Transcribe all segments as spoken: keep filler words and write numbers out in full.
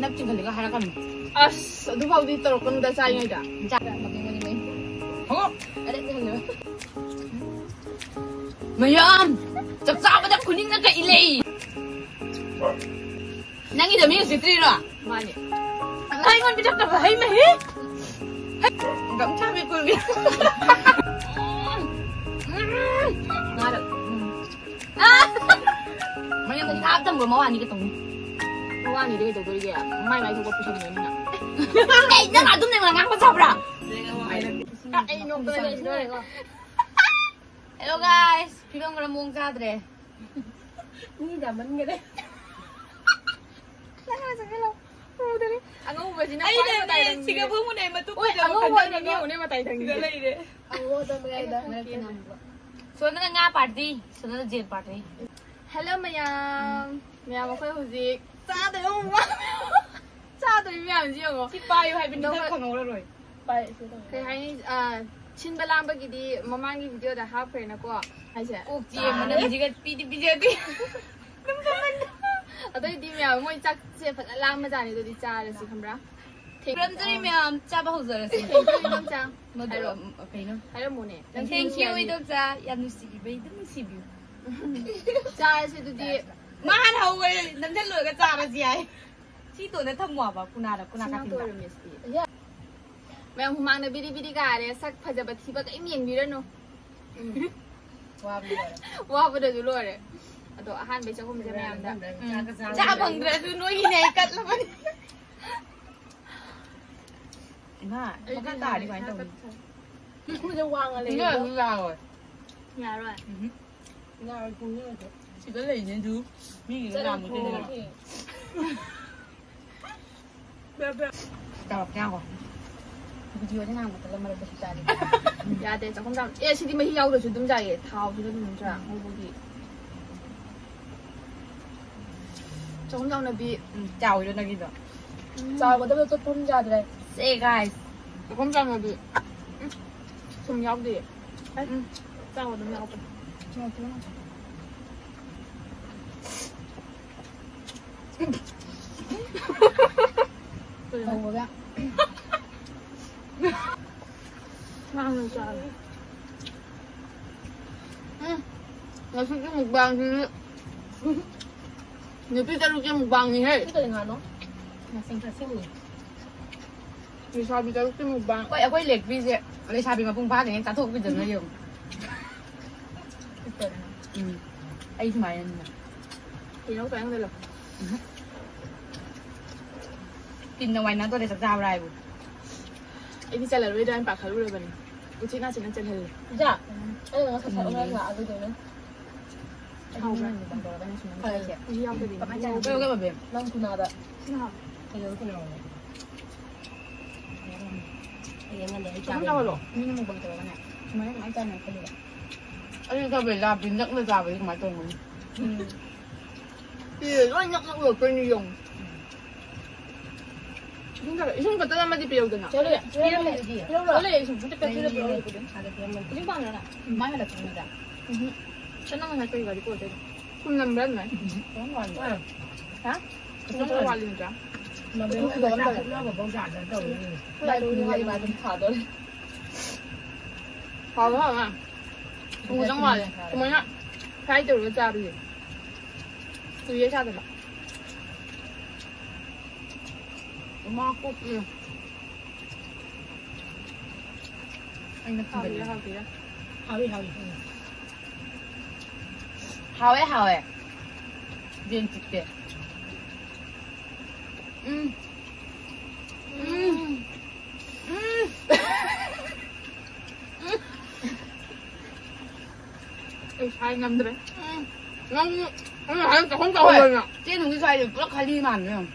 ꯅꯞ ꯆꯤꯡꯈꯠꯂꯒ ꯍꯥꯏꯔꯛꯀꯅꯨ꯫ ꯑꯁ, ꯑꯗꯨꯐꯥꯎꯗꯤ ꯇꯧꯔꯛꯀꯅꯨꯗ ꯆꯥꯔꯤꯉꯩꯗ꯫ ꯆꯥ-, ꯃꯀꯩ ꯃꯅꯤꯡ ꯂꯩ꯫ ꯍꯣ! ꯑꯗꯩ ꯆꯤꯡꯈꯠꯂꯒ꯫ ꯃꯌꯥꯝ! ꯆꯥꯛ ꯆꯥꯕꯗ ꯈꯨꯅꯤꯡꯅ ꯀꯛꯏ ꯂꯩ꯫ ꯅꯪꯒꯤꯗ ꯃꯤ ꯎꯁꯤꯠꯇ꯭ꯔꯤꯔꯣ? ꯃꯥꯅꯦ꯫ ꯅꯪ ꯑꯩꯉꯣꯟꯗ ꯄꯤꯊꯛꯇꯕ ꯍꯩ ꯃꯍꯤ? ꯍꯩ! ꯒꯝ ꯊꯥꯕꯤ ꯀꯨꯜꯕꯤ꯫ ꯉꯥꯗ-, ꯎꯝ꯫ ꯃꯌꯥꯝ ꯄꯩꯁꯥ ꯍꯥꯞꯇꯝꯕ ꯃꯋꯥꯅꯤ ꯀꯩꯗꯧꯅꯤ? ꯃꯋꯥꯅꯤꯗꯤ ꯀꯩꯗꯧꯗꯣꯔꯤꯒꯦ? ꯃꯥꯏ ꯃꯥꯏ ꯊꯣꯛꯄ ꯄꯨꯁꯟꯕꯅꯤꯅ꯫ ꯑꯦ, ꯅꯪ ꯑꯗꯨꯝ ꯅꯪꯅ ꯉꯥꯡꯕ ꯆꯥꯕ꯭ꯔꯥ? ꯑꯩ ꯅꯣꯛꯄꯗ ꯂꯩꯈꯤꯗꯣꯔꯦꯀꯣ꯫ Hello guys, ꯐꯤꯕꯝ ꯈꯔ ꯃꯑꯣꯡ ꯆꯥꯗ꯭ꯔꯦ꯫ ꯃꯤ ꯌꯥꯝꯃꯟꯈꯔꯦ꯫ ꯅꯪ ꯉꯁꯥꯏ ꯀꯩꯅꯣ ꯎꯗꯔꯦ꯫ ꯑꯉꯧꯕꯁꯤꯅ ꯑꯩꯅꯅꯦ ꯈ꯭ꯋꯥꯏ ꯃꯇꯥꯏ ꯊꯪꯉꯤꯁꯦ꯫ ꯁꯤꯒꯕꯨꯡꯅꯦ ꯃꯇꯨꯡ ꯑꯣꯏ, ꯀꯩꯗꯧꯕ ꯑꯉꯧꯕ ꯈꯟꯖꯥꯟꯅꯅꯣ? ꯑꯣꯏꯅ ꯃꯇꯥꯏ ꯊꯪꯉꯤꯁꯦ꯫ ꯁꯤꯗ ꯂꯩꯔꯦ꯫ ꯑꯉꯧꯕ ꯃꯌꯥꯏꯗ꯫ ꯁꯣꯝꯗꯅ ꯉꯥ party, ꯁꯣꯝꯗꯅ ꯖꯦꯟ party꯫ Hello ꯃꯌꯥꯝ꯫ ꯃꯌꯥꯝ ꯑꯩꯈꯣꯏ ꯍꯧꯖꯤꯛ ꯆꯥꯗꯣꯏꯕ ꯑꯃꯨꯛ꯫ ꯆꯥꯗꯣꯏ ꯃꯌꯥꯝꯁꯤ ꯌꯦꯡꯉꯣ꯫ ꯁꯤ ꯄꯥꯏꯌꯨ ꯍꯥꯏꯕꯅꯤ, ꯅꯪ ꯈꯪꯍꯧꯔꯔꯣꯏ꯫ ꯄꯥꯏ, ꯁꯤ ꯇꯧ꯫ ꯀꯩ ꯍꯥꯏꯅꯤ? ꯑ, ꯁꯤꯟꯕ ꯂꯥꯡꯕꯒꯤꯗꯤ ꯃꯃꯥꯡꯒꯤ video ꯗ ꯍꯥꯞꯈ꯭ꯔꯦꯅꯀꯣ꯫ ꯍꯥꯏꯁꯦ꯫ ꯀꯣꯛ ꯆꯦ ꯃꯅꯝꯁꯤꯒ ꯄꯤꯗꯤ ꯄꯤꯖꯗꯦ꯫ ꯑꯗꯨꯝ ꯆꯥꯃꯟꯗ꯫ ꯑꯗꯨꯏꯗꯤ ꯃꯌꯥꯝ ꯃꯣꯏ ꯆꯥꯛꯁꯦ ꯐꯖꯅ ꯂꯥꯝꯕꯖꯥꯠꯅꯤ, ꯑꯗꯨꯗꯤ ꯆꯥꯔꯁꯤ, ꯈꯪꯕ꯭ꯔꯥ? ꯊꯦꯡ-, ꯈꯨꯔꯨꯝꯖꯔꯤ ꯃꯌꯥꯝ, ꯆꯥꯕ ꯍꯧꯖꯔꯁꯤ꯫ Thank you, ꯏꯗꯣꯝꯆꯥ꯫ ꯃꯗꯨ, ꯍꯥꯏꯔꯣ꯫ ꯑ, ꯀꯩꯅꯣ? ꯍꯥꯏꯔꯝꯃꯨꯅꯦ꯫ ꯅꯪꯁꯨ thank you, ꯅꯨꯡꯁꯤꯔꯝꯅꯤ꯫ ꯏꯗꯣꯝꯆꯥ꯫ ꯌꯥꯝ ꯅꯨꯡꯁꯤꯕꯤꯕꯩ ꯑꯗꯨꯝ ꯅꯨꯡꯁꯤꯕꯤꯌꯨ꯫ ꯆꯥꯔꯁꯤ ꯑꯗꯨꯗꯤ꯫ ꯃꯥ ꯍꯥꯟꯅ ꯍꯧꯈ꯭ꯔꯦ, ꯅꯝꯁꯤꯜꯂꯨꯔꯒ ꯆꯥꯔꯁꯤ ꯍꯥꯏ꯫ ꯁꯤ ꯇꯣꯟꯗ ꯊꯝꯃꯣ ꯍꯥꯏꯕ, ꯀꯨꯅꯥꯗ, ꯀꯨꯅꯥ ꯁꯤ ꯀꯥꯊꯤꯟꯗ꯫ ꯉꯥꯛꯇ ꯑꯣꯏꯔꯝꯃꯦ ꯁꯤꯗꯤ꯫ ꯃꯌꯥꯝ ꯍꯨꯃꯥꯡꯅ ꯕꯤꯔꯤ ꯕꯤꯔꯤ ꯀꯥꯔꯦ, ꯁꯛ ꯐꯖꯕ ꯊꯤꯕ ꯀꯔꯤꯝ ꯌꯦꯡꯕꯤꯔꯅꯨ꯫ ꯎꯝ꯫ ꯋꯥꯕꯗ ꯂꯣꯏꯔꯦ꯫ ꯋꯥꯕꯗꯁꯨ ꯂꯣꯏꯔꯦ꯫ ꯑꯗꯣ ꯑꯍꯥꯟꯕꯩ ꯆꯥꯛꯈꯨꯝꯁꯦ ꯃꯌꯥꯝꯗ꯫ ꯎꯝ꯫ ꯆꯥ ꯐꯪꯗ꯭ꯔꯁꯨ ꯅꯣꯏꯒꯤꯅꯦ ꯑꯩ ꯀꯠꯂꯕꯅꯤ꯫ ꯏꯃꯥ, ꯑꯩꯗꯤ ꯃꯈꯥ ꯇꯥꯔꯗꯤ ꯀꯃꯥꯏꯅ ꯇꯧꯅꯤ? ꯏꯈꯨꯁꯦ ꯋꯥꯡꯉ ꯂꯩ꯫ ꯏꯃꯥ, ꯑꯗꯨ ꯌꯥꯔꯣꯏ꯫ ꯌꯥꯔꯣꯏ꯫ ꯎꯝ꯫ ꯌꯥꯔꯣꯏ, ꯄꯨꯡ ꯌꯧꯔꯗꯤ꯫ ꯁꯤꯗ ꯂꯩꯅꯦ ꯑꯗꯨ꯫ ꯃꯤꯒꯤꯗ ꯆꯠꯂꯣ, ꯂꯥꯝꯕ ꯊꯣꯡꯉꯣ꯫ ꯇꯤꯟꯅꯔꯦ꯫ ꯇꯧꯔꯛꯀꯦ ꯉꯥꯏꯈꯣ꯫ Video ꯁꯦ ꯉꯥꯡꯕ ꯇꯠꯂ ꯃꯔꯛꯇ ꯁꯤ ꯆꯥꯔꯤ꯫ ꯌꯥꯗꯦ, ꯆꯥꯛꯈꯨꯝ ꯆꯥꯎ-, ꯑꯦ, ꯁꯤꯗꯤ ꯃꯍꯤ ꯌꯥꯎꯗ꯭ꯔꯁꯨ ꯑꯗꯨꯝ ꯆꯥꯏꯌꯦ, ꯊꯥꯎꯁꯤꯗ ꯑꯗꯨꯝ ꯅꯠꯇ꯭ꯔꯥ ꯉꯧꯕꯒꯤ꯫ ꯆꯥꯛꯈꯨꯝ ꯆꯥꯎꯅꯕꯤ꯫ ꯎꯝ, ꯆꯥꯎꯋꯤꯔꯣ ꯅꯪꯒꯤꯗꯣ? ꯎꯝ꯫ ꯆꯥꯎꯒꯗꯕꯗꯣ ꯆꯥꯛꯈꯨꯝ ꯆꯥꯗ꯭ꯔꯦ꯫ ꯁꯦ, guys꯫ ꯆꯥꯛꯈꯨꯝ ꯆꯥꯎꯅꯕꯤ꯫ ꯎꯝ꯫ ꯊꯨꯝ ꯌꯥꯎꯗꯦ꯫ ꯎꯝ꯫ ꯆꯥꯎ ꯑꯗꯨꯝ ꯌꯥꯎꯕꯅꯦ꯫ ꯊꯨꯝ ꯌꯥꯎꯗꯦ꯫ ꯍꯧꯕꯒ꯫ ꯉꯥꯡꯅ ꯆꯥꯔꯦ꯫ ꯎꯝ, ꯉꯁꯤꯒꯤ ꯃꯨꯛꯕꯥꯡꯁꯤꯗꯤ ꯅꯨꯄꯤ ꯇꯔꯨꯛꯀꯤ ꯃꯨꯛꯕꯥꯡꯅꯤꯍꯦ꯫ ꯁꯤ ꯀꯔꯤ ꯉꯥꯅꯣ? ꯉꯁꯤ ꯉꯁꯤꯅꯤ꯫ ꯂꯩꯁꯥꯕꯤ ꯇꯔꯨꯛꯀꯤ ꯃꯨꯛꯕꯥꯡ꯫ ꯍꯣꯏ, ꯑꯩꯈꯣꯏ ꯂꯦꯛꯄꯤꯁꯦ ꯂꯩꯁꯥꯕꯤ ꯃꯄꯨꯡ ꯐꯥꯗ꯭ꯔꯤꯉꯩ ꯆꯥꯊꯣꯛꯄꯤꯗꯅ ꯌꯦꯡꯉꯨ꯫ ꯎꯝ꯫ ꯑꯩ ꯁꯨꯃꯥꯏꯅꯅꯤꯅ꯫ ꯀꯩꯅꯣ ꯆꯥꯅꯤꯡꯗꯦ ꯂꯧ꯫ ꯇꯤꯟꯅ ꯋꯥꯏꯅꯗꯣꯔꯦ ꯆꯥꯛ ꯆꯥꯕ꯭ꯔꯥ ꯍꯥꯏꯕꯨ꯫ ꯑꯩꯗꯤ ꯆꯜꯂꯔꯣꯏꯗ꯭ꯔꯥ ꯍꯥꯏꯅ ꯄꯥꯈꯠꯂꯨꯔꯕꯅꯤ꯫ ꯎꯆꯤꯟ ꯅꯥꯆꯤꯟꯅ ꯆꯜꯍꯜꯂꯦ꯫ ꯏꯆꯥ, ꯑꯩꯅ ꯉꯁꯥꯏ ꯁꯛ ꯎꯝ꯫ ꯑꯃ ꯂꯥꯛꯑꯒꯗꯣꯏꯅꯦ꯫ ꯍꯥꯎꯕ꯭ꯔꯥ? ꯐꯔꯦ꯫ ꯃꯍꯤ ꯌꯥꯎꯗꯕꯤ꯫ ꯀꯃꯥꯏꯅ ꯆꯥꯅꯤ? ꯀꯩꯗꯧꯒꯦ, ꯕꯦꯕꯤ? ꯅꯪ ꯊꯨꯅꯥꯗ꯫ ꯁꯤꯅ ꯍꯥꯎꯕ꯭ꯔꯥ? ꯀꯩꯗꯧ ꯊꯨꯅꯥꯗꯣ? ꯍꯌꯦꯡ ꯉꯟꯅ ꯑꯩ ꯆꯥꯒꯦ꯫ ꯆꯥꯍꯜꯂꯣ꯫ ꯃꯤꯅ ꯃꯨꯛꯕꯥꯡ ꯇꯧꯔꯒꯅꯦ, ꯁꯨꯃꯥꯏꯅ ꯀꯃꯥꯏꯅ ꯆꯥꯅꯤ ꯈꯜꯂꯤꯕ? ꯑꯩꯁꯨ ꯆꯥꯕ ꯂꯥꯞꯄꯤ, ꯅꯛꯅ ꯆꯥꯕꯗꯤ ꯀꯃꯥꯏꯅ ꯇꯧꯒꯅꯤ? ꯎꯝ꯫ ꯁꯤ ꯂꯣꯏ ꯅꯛ ꯅꯛ ꯂꯣꯠꯇꯣꯏꯅꯤ ꯌꯦꯡꯉꯨ꯫ ꯏꯁꯤꯡ ꯈꯔ, ꯏꯁꯤꯡ ꯕꯣꯇꯜ ꯑꯃꯗꯤ ꯄꯤꯔꯧꯗꯅ꯫ ꯆꯠꯂꯦ, ꯄꯤꯔꯝꯃꯦ ꯑꯗꯨꯗꯤ꯫ ꯄꯤꯔꯧꯔꯣ? ꯆꯠꯂꯦ, ꯏꯁꯤꯡ ꯕꯣꯇꯜ ꯄꯤꯔꯝꯃꯦ꯫ ꯂꯩꯌꯦ, ꯂꯩꯌꯦ꯫ ꯑꯗ ꯄꯤꯔꯝꯃꯦ꯫ ꯍꯧꯖꯤꯛ ꯄꯥꯝꯃꯤꯔꯣ ꯅꯪ? ꯎꯝ꯫ ꯃꯥꯏ ꯍꯜꯂꯛꯄ ꯅꯨꯃꯤꯠꯇ꯫ ꯎꯝ꯫ ꯆꯠ ꯅꯪ ꯉꯁꯥꯏ ꯀꯔꯤ ꯒꯥꯔꯤ ꯄꯨꯔꯛꯇꯣꯏꯅꯣ? ꯊꯨꯝ ꯅꯝꯕ꯭ꯔꯥ ꯑꯗꯨꯃꯥꯏꯅ? ꯎꯝ꯫ ꯍꯥ? ꯈꯤꯇꯪ ꯋꯥꯠꯂꯤ ꯅꯠꯇ꯭ꯔꯥ? ꯅꯝꯕ꯭ꯔꯥ ꯈꯤꯇꯪ ꯋꯥꯠꯂꯤ꯫ ꯆꯥꯛ ꯆꯥꯅꯕ ꯐꯥꯎ ꯌꯥꯗ ꯇꯧꯔꯤ꯫ ꯍꯣꯏ, ꯑꯗꯨꯅꯤ ꯍꯥꯏꯁꯦ, ꯃꯥ ꯑꯗꯨꯝ ꯊꯥꯗꯣꯔꯦ꯫ ꯍꯥꯎꯋꯦ, ꯍꯥꯎꯋꯦ꯫ ꯊꯨꯝ ꯈꯤꯇꯪ ꯋꯥꯠꯂꯦ꯫ ꯀꯃꯥꯏꯅ fry ꯇꯧꯔꯒ ꯆꯥꯔꯨꯁꯦ? ꯀꯨꯏꯔꯦ ꯆꯥꯗꯕ꯫ ꯏꯃꯥ ꯀꯣꯛ ꯆꯤꯛꯑꯦ꯫ ꯑꯩꯅ ꯍꯥꯎꯔꯤꯔꯥ, ꯊꯤꯜꯂꯦ꯫ ꯍꯥꯎꯇ꯭ꯔꯤꯔꯥ? ꯍꯥꯎꯏ, ꯍꯥꯎꯏ꯫ ꯎꯝ꯫ ꯍꯥꯎꯋꯦ, ꯍꯥꯎꯋꯦ꯫ ꯌꯦꯟ ꯆꯤꯛꯇꯦ꯫ ꯎꯝ꯫ ꯎꯝ꯫ ꯎꯝ꯫ ꯑꯩ ꯁꯥꯏ ꯉꯝꯗ꯭ꯔꯦ꯫ ꯎꯝ꯫ ꯅꯪ, ꯅꯪ ꯍꯥꯏꯔ ꯆꯥꯛꯈꯨꯝ ꯍꯣꯏ꯫ ꯆꯥꯎꯍꯜꯂꯣꯅ꯫ ꯆꯦ ꯅꯨꯡꯒꯤ ꯁ꯭ꯋꯥꯏꯗ ꯄꯨꯂꯞ ꯈꯥꯂꯤ ꯃꯥꯟꯕ ꯌꯦꯡꯉꯨ꯫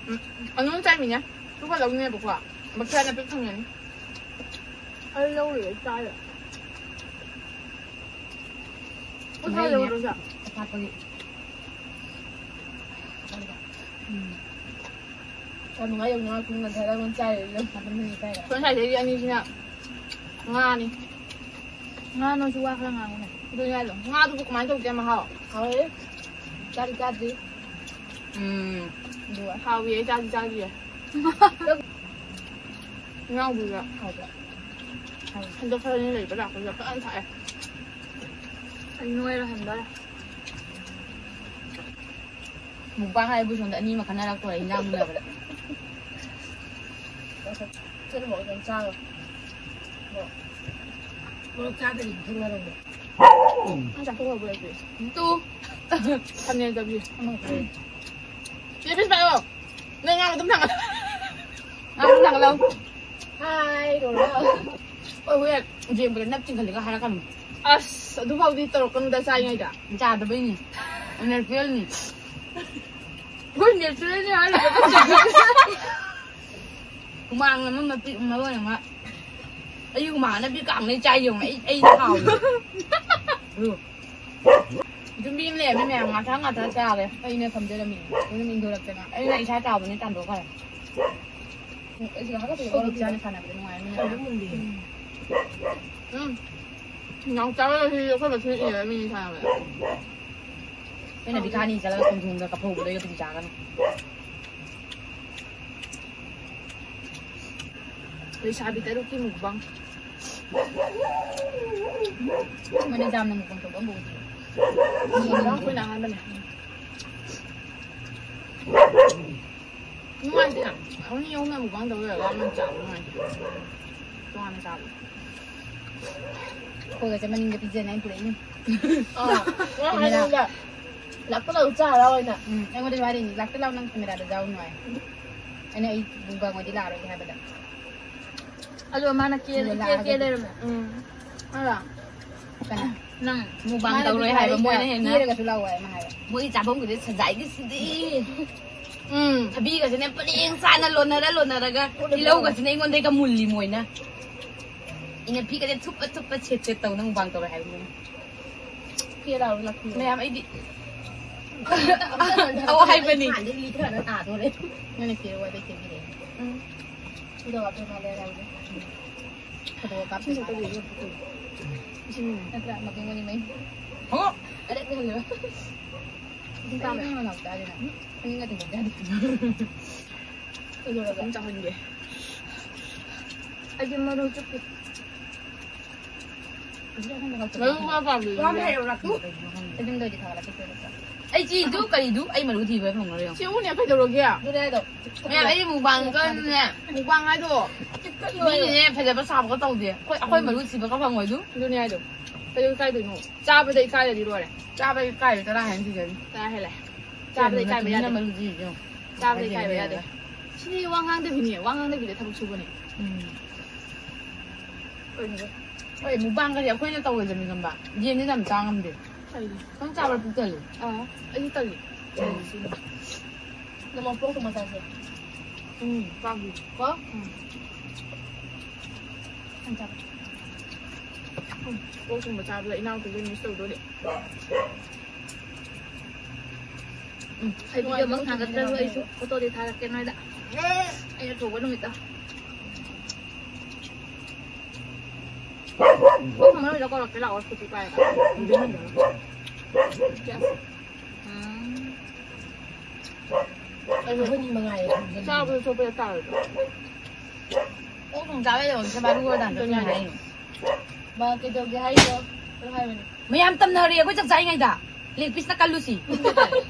ꯎꯝ꯫ ꯑꯗꯨꯝ ꯆꯥꯏꯃꯤꯅꯦ꯫ ꯇꯨꯒ ꯂꯧꯅꯦꯕꯀꯣ꯫ ꯕꯛꯁꯥꯅ ꯄꯤꯛ ꯊꯪꯉꯅꯤ꯫ ꯑꯩ ꯂꯧꯔꯨꯔꯦ, ꯆꯥꯔꯦ꯫ ꯎꯊꯥ ꯂꯩꯅꯦ꯫ ꯂꯧꯔꯨꯔꯣ, ꯆꯥ꯫ ꯑꯄꯥꯛꯄꯒꯤ꯫ ꯎꯝ꯫ ꯌꯥꯝ ꯅꯨꯡꯉꯥꯏ, ꯌꯥꯝ ꯅꯨꯡꯉꯥꯏ, ꯀꯨꯏꯅ ꯉꯟꯊꯔꯒ ꯆꯥꯏꯔꯦ, ꯑꯗꯨꯝ ꯑꯗꯨꯝ ꯆꯥꯏꯔꯦ꯫ ꯁꯣꯝ ꯁꯥꯏꯗꯒꯤ ꯑꯅꯤꯁꯤꯅ ꯉꯥꯅꯤ꯫ ꯉꯥ ꯅꯣꯏꯁꯨ ꯋꯥ ꯈꯔ ꯉꯥꯡꯉꯨꯅꯦ꯫ ꯑꯗꯨꯅꯦ ꯍꯥꯏꯗꯣ꯫ ꯉꯥꯗꯨꯕꯨ ꯀꯃꯥꯏꯅ ꯇꯧꯒꯦ ꯃꯍꯥꯎ? ꯍꯥꯎꯋꯦ꯫ ꯆꯥꯗꯤ ꯆꯥꯗ꯭ꯔꯤ꯫ ꯎꯝ꯫ ꯑꯗꯨꯒ ꯍꯥꯎꯋꯤ, ꯑꯩ ꯆꯥꯗꯤ ꯆꯥꯗ꯭ꯔꯤꯌꯦ꯫ ꯏꯅꯥꯎꯕꯤꯒ ꯍꯥꯎꯕ꯭ꯔꯥ? ꯍꯟꯗꯛ ꯈꯔꯅꯤ ꯂꯩꯕ ꯂꯥꯛꯄꯁꯤꯗ ꯐꯖꯅ ꯊꯛꯑꯦ꯫ ꯑꯩ ꯅꯣꯏꯔ ꯍꯟꯗꯣꯔꯦ꯫ ꯃꯨꯛꯕꯥꯡ ꯍꯥꯏꯕꯨ ꯁꯣꯝꯗ ꯑꯅꯤ ꯑꯃ ꯈꯟꯅꯔꯛꯇꯣꯔꯦ ꯏꯟꯖꯥꯡ ꯃꯨꯟꯅꯕꯗ꯫ ꯆꯠꯂꯨ, ꯃꯣꯔꯣꯛ ꯌꯥꯝ ꯆꯥꯔꯣ꯫ ꯃꯣꯔꯣꯛ꯫ ꯃꯣꯔꯣꯛ ꯆꯥꯗꯕꯤ ꯈꯪꯅꯔꯝꯃꯣ꯫ ꯅꯪ ꯆꯥꯊꯣꯛꯈ꯭ꯔꯕꯣ, ꯂꯩꯇꯦ? ꯇꯨ꯫ ꯈꯥꯃꯦꯟ ꯆꯥꯕꯤ꯫ ꯆꯦ ꯄꯤꯁ ꯄꯥꯏꯌꯣ꯫ ꯅꯪ ꯉꯥꯡꯕ ꯑꯗꯨꯝ ꯊꯥꯡꯒꯠ-, ꯉꯥꯡꯕ ꯑꯗꯨꯝ ꯊꯥꯡꯒꯠꯂꯛꯑꯣ꯫ ꯍꯥꯏ, ꯔꯣꯂꯔ꯫ ꯍꯣꯏ, ꯍꯣꯏ, ꯌꯦꯡꯕꯗ ꯅꯞ ꯆꯤꯡꯈꯠꯂꯒ ꯍꯥꯏꯔꯛꯀꯅꯨ꯫ ꯑꯁ, ꯑꯗꯨꯐꯥꯎꯗꯤ ꯇꯧꯔꯛꯀꯅꯨꯗ ꯆꯥꯔꯤꯉꯩꯗ꯫ ꯆꯥꯗꯕꯩꯅꯤ꯫ ꯅꯦꯆꯔꯦꯜꯅꯤ꯫ ꯑꯩꯈꯣꯏ ꯅꯦꯆꯔꯦꯜꯅꯤ ꯍꯥꯏꯔꯒ꯫ ꯍꯨꯃꯥꯡ ꯑꯃ ꯃꯄꯤ ꯃꯔꯣꯟ ꯑꯃ꯫ ꯑꯩ ꯍꯨꯃꯥꯡ ꯑꯅꯞꯄꯤ ꯀꯥꯡꯅ ꯆꯥꯏ ꯌꯦꯡꯉꯨ꯫ ꯑꯩ, ꯑꯩ ꯍꯥꯎꯋꯦ꯫ ꯌꯨꯝꯕꯤ ꯑꯃ ꯂꯩꯔꯝꯃꯤ ꯃꯌꯥꯝ ꯉꯥꯊꯥ ꯉꯥꯊꯥ ꯆꯥꯔꯦ꯫ ꯑꯩꯅ ꯐꯝꯖꯔꯝꯃꯤꯅꯦ꯫ ꯑꯗꯨꯝ ꯏꯟꯊꯣꯔꯛꯇꯅ꯫ ꯑꯩꯅ ꯏꯁꯥ ꯆꯥꯎꯕꯅꯤ ꯇꯥꯟꯊꯣꯛꯈ꯭ꯔꯦ꯫ ꯑꯩꯁꯨ ꯍꯥꯒꯠꯆꯩ꯫ ꯑꯩꯈꯣꯏ ꯕꯨꯛꯁꯥꯅ ꯁꯥꯟꯅꯕꯗ ꯅꯨꯡꯉꯥꯏꯔꯝꯃꯤꯅꯦ꯫ ꯎꯝ꯫ ꯌꯥꯝ ꯆꯥꯎꯔꯒ ꯁꯤ ꯑꯩꯈꯣꯏ ꯃꯁꯦꯟ ꯏꯟꯅꯔꯝꯃꯤꯅꯦ ꯁꯥꯟꯅꯕꯗ꯫ ꯑꯩꯅ ꯕꯤꯈꯥꯅꯤ ꯆꯠꯂꯒ ꯈꯣꯡꯖꯣꯝꯗ ꯀꯞꯐꯧꯕꯗꯣ ꯑꯩꯒ ꯄꯨꯡ ꯆꯥꯒꯅꯤ꯫ ꯂꯩꯁꯥꯕꯤ ꯇꯔꯨꯛꯀꯤ ꯃꯨꯛꯕꯥꯡ꯫ ꯃꯣꯏꯅ ꯌꯥꯝꯅ ꯃꯨꯛꯕꯥꯡ ꯇꯧꯕ ꯑꯃ ꯎꯗ꯭ꯔꯤ꯫ ꯑꯩꯈꯣꯏꯅ ꯑꯍꯥꯟꯕꯅꯦ꯫ ꯅꯨꯡꯉꯥꯏꯇꯦ꯫ ꯑꯅꯤ ꯑꯍꯨꯝꯅ ꯃꯨꯛꯕꯥꯡ ꯇꯧ ꯂꯩꯔꯒ ꯑꯃ ꯆꯥꯕ ꯅꯨꯡꯉꯥꯏꯇꯦ꯫ ꯇꯣꯉꯥꯟꯅ ꯆꯥꯕ꯫ ꯑꯩꯈꯣꯏꯒꯁꯦ ꯃꯅꯤꯡꯗ ꯄꯤꯖꯅꯤ ꯍꯥꯏꯅ ꯄꯨꯔꯛꯏꯅꯦ꯫ ꯑꯥ, ꯅꯪ ꯀꯦꯃꯦꯔꯥ꯫ ꯍꯥꯏꯅꯤꯡꯕ ꯂꯥꯛꯇ ꯂꯥꯛꯎ ꯆꯥ ꯍꯔꯥꯎ ꯍꯥꯏꯅ꯫ ꯎꯝ, ꯑꯩꯉꯣꯟꯗꯁꯨ ꯍꯥꯏꯔꯤꯅꯤ, "ꯂꯥꯛꯇ ꯂꯥꯛꯎ, ꯅꯪ ꯀꯦꯃꯦꯔꯥꯗ ꯌꯥꯎꯅꯨ" ꯍꯥꯏ꯫ ꯑꯩꯅ, "ꯑꯩ ꯃꯨꯛꯕꯥꯡ ꯑꯣꯏꯗꯤ ꯂꯥꯛꯑꯔꯣꯏꯒꯦ" ꯍꯥꯏꯕꯗ꯫ ꯑꯗꯣ ꯃꯥꯅ ꯀꯦ-, ꯑꯗꯨꯒ ꯀꯦ-, ꯀꯦ ꯂꯥꯛꯑꯒꯗꯤ꯫ ꯂꯩꯔꯝꯃꯦ꯫ ꯎꯝ꯫ ꯑꯗꯣ ꯀꯅꯥ? ꯅꯪ ꯃꯨꯛꯕꯥꯡ ꯃꯥꯅꯗꯤ ꯇꯧꯔꯣꯏ ꯍꯥꯏꯕ, ꯍꯥꯏꯔꯛꯏꯗ, ꯃꯣꯏꯅ ꯍꯦꯟꯅ꯫ ꯀꯦꯔꯒꯁꯨ ꯂꯥꯛꯑꯣ ꯍꯥꯏ, ꯃꯥ ꯍꯥꯏꯕ꯫ ꯃꯣꯏꯒꯤ ꯆꯥꯐꯝꯒꯤꯗꯤ ꯁꯟꯖꯥꯏꯒꯤꯁꯤꯗꯤ꯫ ꯎꯝ꯫ ꯊꯕꯤꯒꯁꯤꯅꯦ ꯄꯔꯦꯡ ꯁꯥꯅ ꯂꯣꯟꯅꯔ ꯂꯣꯟꯅꯔꯒ, ꯇꯤꯜꯍꯧꯒꯁꯤꯅ ꯑꯩꯉꯣꯟꯗꯩꯒ ꯃꯨꯜꯂꯤ ꯃꯣꯏꯅ꯫ ꯏꯅꯐꯤꯒꯁꯦ ꯊꯨꯞꯄ ꯊꯨꯞꯄ ꯁꯦꯠ ꯁꯦꯠ ꯇꯧꯅ ꯃꯨꯛꯕꯥꯡ ꯇꯧꯔꯦ ꯍꯥꯏꯕ ꯃꯣꯏꯅ꯫ ꯀꯦ ꯂꯥꯎ ꯂꯥꯛꯄꯤꯌꯣ꯫ ꯃꯌꯥꯝ ꯑꯩꯗꯤ ꯑꯧ ꯍꯥꯏꯕꯅꯤ꯫ ꯅꯍꯥꯟꯗꯩ ꯂꯤꯊꯔ ꯇꯥꯗꯣꯔꯦ꯫ ꯅꯪꯅ ꯀꯦꯔꯛꯑꯣ ꯍꯥꯏꯕꯩ ꯀꯦꯕꯤꯔꯦ꯫ ꯎꯝ꯫ ꯁꯤꯗ ꯋꯥꯠꯄ ꯃꯥꯜꯂꯦ ꯍꯥꯏꯕꯅꯦ꯫ ꯐꯣꯇꯣ ꯀꯥꯞꯁꯤ ꯁꯤꯁꯦ ꯃꯥꯜꯂꯦ꯫ ꯀꯔꯤ? ꯏꯁꯤꯡ ꯅꯠꯇ꯭ꯔꯥ ꯃꯄꯦꯡ ꯃꯅꯤ ꯃꯩ꯫ ꯍꯣ! ꯑꯗꯩ ꯀꯩꯅꯣ꯫ ꯏꯁꯤꯡ ꯄꯥꯝꯃꯦ꯫ ꯀꯔꯤꯅꯣ ꯅꯅꯥꯎ ꯆꯥꯁꯤꯅ? ꯎꯝ꯫ ꯈꯨꯅꯤꯡꯒ ꯇꯤꯡꯊꯣꯛ ꯌꯥꯗꯦ꯫ ꯀꯩꯗꯧꯔꯒꯦ? ꯑꯗꯨꯝ ꯆꯥꯍꯟꯒꯦ꯫ ꯑꯩꯗꯤ ꯃꯔꯨ ꯆꯨꯞꯄꯤ꯫ ꯃꯔꯨ ꯈꯔ ꯄꯥꯝꯕꯤꯌꯨ꯫ ꯌꯥꯝ ꯍꯩꯔꯨꯔꯛꯇꯨ꯫ ꯑꯗꯨꯝꯗ ꯑꯣꯏꯗꯤ ꯊꯥꯒꯠꯂꯛꯀꯦ꯫ ꯑꯩ ꯆꯤꯗꯨ ꯀꯔꯤꯗꯨ ꯑꯩ ꯃꯔꯨ ꯊꯤꯕ ꯐꯪꯉꯔꯣꯏ ꯌꯦꯡꯉꯣ꯫ ꯁꯤ ꯎꯅꯦ ꯀꯩꯗꯧꯔꯒꯦ? ꯑꯗꯨꯅꯦ ꯑꯗꯣ꯫ ꯃꯌꯥꯝ ꯑꯩ ꯃꯨꯛꯕꯥꯡꯒꯅꯦ꯫ ꯃꯨꯛꯕꯥꯡ ꯍꯥꯏꯗꯣ꯫ ꯃꯤꯅꯅꯦ ꯐꯖꯕ ꯁꯥꯕꯒ ꯇꯧꯗꯦ꯫ ꯑꯩꯈꯣꯏ, ꯑꯩꯈꯣꯏ ꯃꯔꯨ ꯊꯤꯕꯒ ꯐꯪꯉꯣꯏ ꯑꯗꯨ꯫ ꯑꯗꯨꯅꯦ ꯍꯥꯏꯗꯣ꯫ ꯀꯩꯗꯧ ꯏꯀꯥꯏꯗꯣꯏꯅꯣ? ꯆꯥꯕꯗ ꯏꯀꯥꯏꯔꯗꯤ ꯂꯣꯏꯔꯦ꯫ ꯆꯥꯕ ꯏꯀꯥꯏꯕ ꯇꯔꯥ ꯍꯦꯟꯅ ꯊꯤꯖꯅꯤ꯫ ꯇꯔꯥ ꯍꯦꯜꯂꯦ꯫ ꯆꯥꯕꯗ ꯏꯀꯥꯏꯕ ꯌꯥꯗꯦ꯫ ꯃꯔꯨ ꯊꯤꯔꯤꯁꯦ ꯌꯦꯡꯉꯣ꯫ ꯆꯥꯕꯗ ꯏꯀꯥꯏꯕ ꯌꯥꯗꯦ꯫ ꯁꯤꯗꯤ ꯋꯥ ꯉꯥꯡꯗꯕꯤꯅꯦ꯫ ꯋꯥ ꯉꯥꯡꯗꯕꯤꯗ ꯊꯕꯛ ꯁꯨꯕꯅꯦ꯫ ꯎꯝ꯫ ꯀꯩꯅꯣ? ꯍꯣꯏ, ꯃꯨꯛꯕꯥꯡꯒꯗꯤ ꯑꯩꯈꯣꯏꯅ ꯇꯧꯔꯣꯏꯗꯕꯅꯤ ꯈꯪꯕ꯫ ꯌꯦꯟꯗꯤ ꯌꯥꯝ ꯆꯥ ꯉꯝꯗꯦ꯫ ꯀꯩꯒꯤ? ꯈꯪ ꯆꯥꯕ ꯄꯨꯛ ꯊꯜꯂꯤ꯫ ꯑꯥ, ꯑꯩꯁꯨ ꯇꯜꯂꯤ꯫ ꯅꯣꯡꯃ ꯄꯣꯛ ꯊꯣꯡꯕ ꯆꯥꯁꯦ꯫ ꯎꯝ, ꯆꯥꯁꯤ꯫ ꯀꯣ? ꯎꯝ꯫ ꯌꯥꯝ ꯆꯥꯕ꯫ ꯎꯝ, ꯄꯣꯛ ꯊꯣꯡꯕ ꯆꯥꯕꯗ ꯏꯅꯥꯎꯄꯤꯒ miss ꯇꯧꯗꯣꯔꯤ꯫ ꯎꯝ, ꯑꯩ video ꯑꯃ ꯊꯥꯒꯠꯇ꯭ꯔꯁꯨ ꯑꯩꯁꯨ photoꯗꯤ ꯊꯥꯒꯠꯀꯦ ꯅꯣꯏꯗ꯫ ꯑꯩꯅ ꯊꯣꯡꯕ ꯅꯨꯃꯤꯠꯇ꯫ ꯄꯨꯡ ꯑꯃ ꯂꯣꯏꯔ ꯀꯧꯔꯛꯀꯦ ꯂꯥꯛꯑꯣ, scooty ꯄꯥꯏꯔꯒ꯫ ꯎꯝ꯫ ꯑꯩꯈꯣꯏꯅꯤ ꯃꯉꯥꯏꯔꯦ꯫ ꯆꯥꯕꯗ ꯆꯣꯞꯄꯗ ꯇꯥꯔꯣꯏꯗ꯭ꯔꯣ? ꯑꯣꯛ ꯊꯣꯡ ꯆꯥꯕ ꯌꯧꯔꯗꯤ ꯁꯦ ꯕꯥꯔꯨ ꯍꯣꯏ ꯗꯥꯟꯁ ꯆꯠꯇꯣꯏꯅꯦ ꯍꯥꯏꯅꯤ꯫ ꯃꯥ ꯀꯩꯗꯧꯒꯦ ꯍꯥꯏꯅꯣ? ꯑꯗꯨ ꯍꯥꯏꯕꯅꯦ꯫ ꯃꯌꯥꯝ ꯇꯝꯅꯔꯦ ꯑꯩꯈꯣꯏ ꯆꯥꯛ ꯆꯥꯔꯤꯉꯩꯗ꯫ Leg pieceꯅ ꯀꯜꯂꯨꯁꯤ꯫